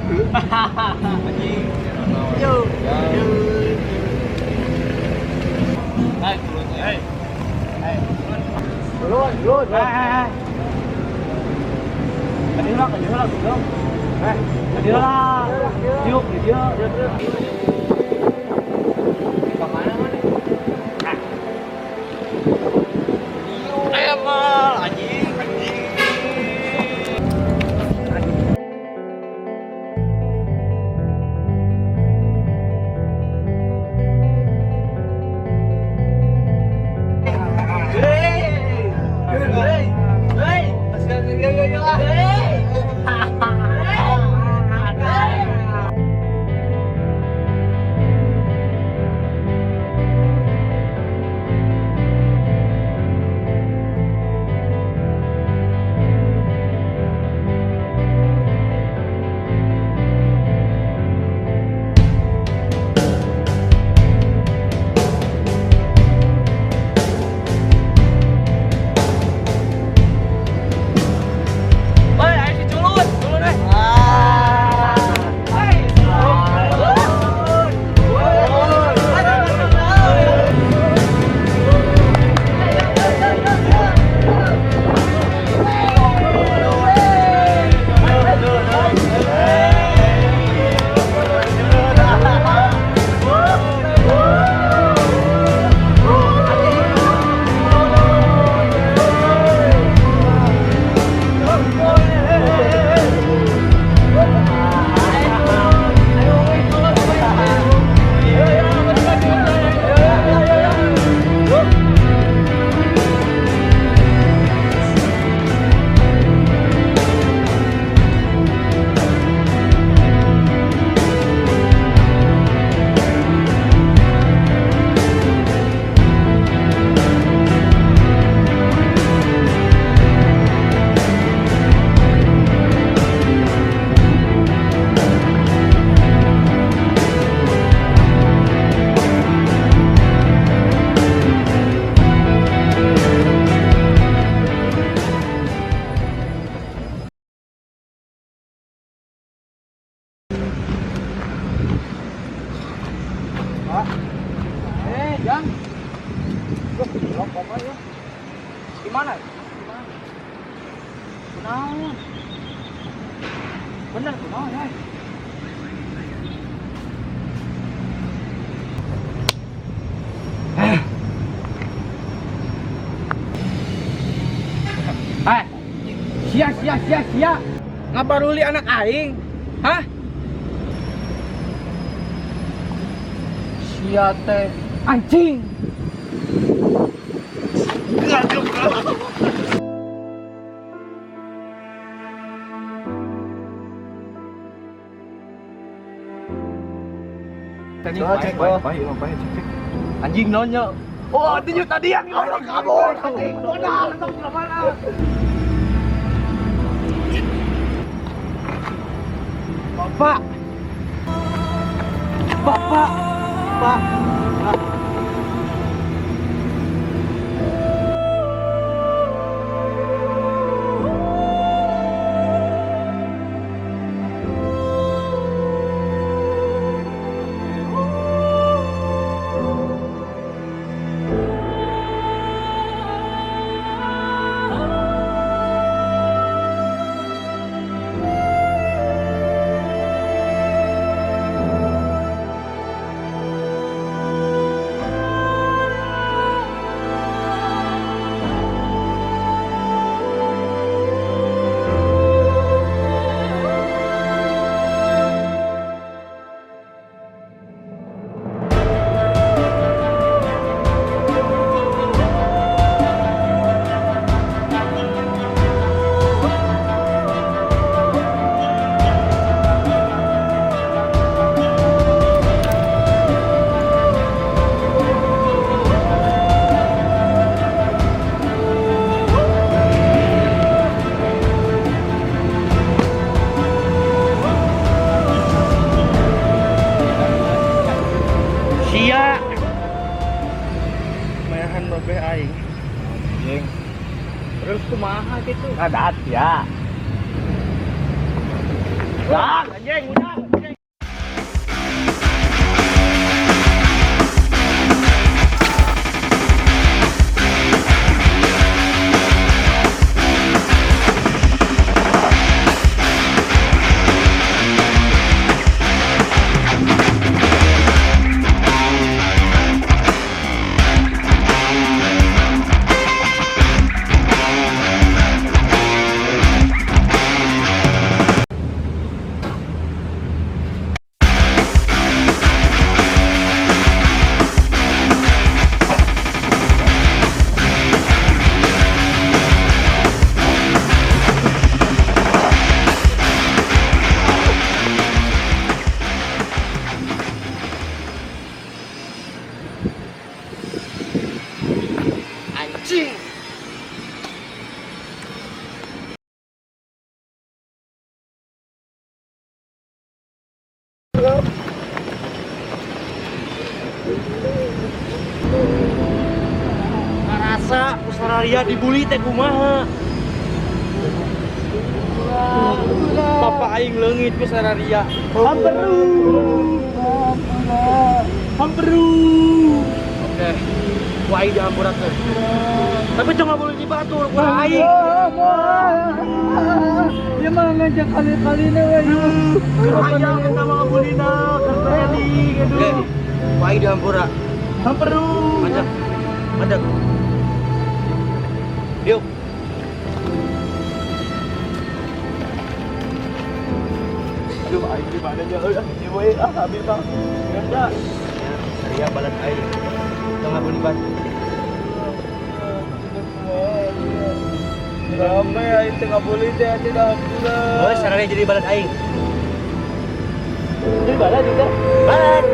Anjing. Yo. Yo. Hai, turun. Hei. Hei. Turun, turun. Hei, hei, hei. Kadieu lah, goblok. Hei, kadieu lah. Yuk, dia, dia, dia. Ke mana mana? Ah. Emang anjing, anjing. Hei, hei, hei. Hei. Oi, ayo si culun, culun eh. Hei, culun. Eh, Jang. Loh, blok bapak ya. Gimana? Gimana? Kunaon? Bener kunaon, ya? Eh. Eh, sia sia sia sia. Ngabaruli anak aing? Hah? Sia teh anjing. Cek, cek. Anjing nonyo. Oh, tinju tadi yang ngorok kabur. Anjing, modal entong mana. Bapak. Bapak. Pak. Pak. Sia. Mayahan babeh aing. Anjing. Terus kumaha gitu? Ngadat ya. Dah, anjing, udah. Anjing. Ngarasa ku sararia dibully teh kumaha? Bapak aing leungit ku sararia. Hamperu. Hamperu. Oke. Ku aing dihampurakeun. Tapi teu boleh dibatur ku aing. Ya mah ngajak kali-kali na we. Keur hayang eta mah ngabulina, keur training aduh. Ku aing dihampura. Hamperu. Mandek. Mandek. Yuk. Aduh, aing di mana nya euy? Ah, ieu we ah abi mah. Ganda. Saria balad aing. Teu ngabuli batur. Rame aing teu ngabuli teh atuh dah hampura. Oh, sararia jadi balad aing. Jadi balad juga. Balad.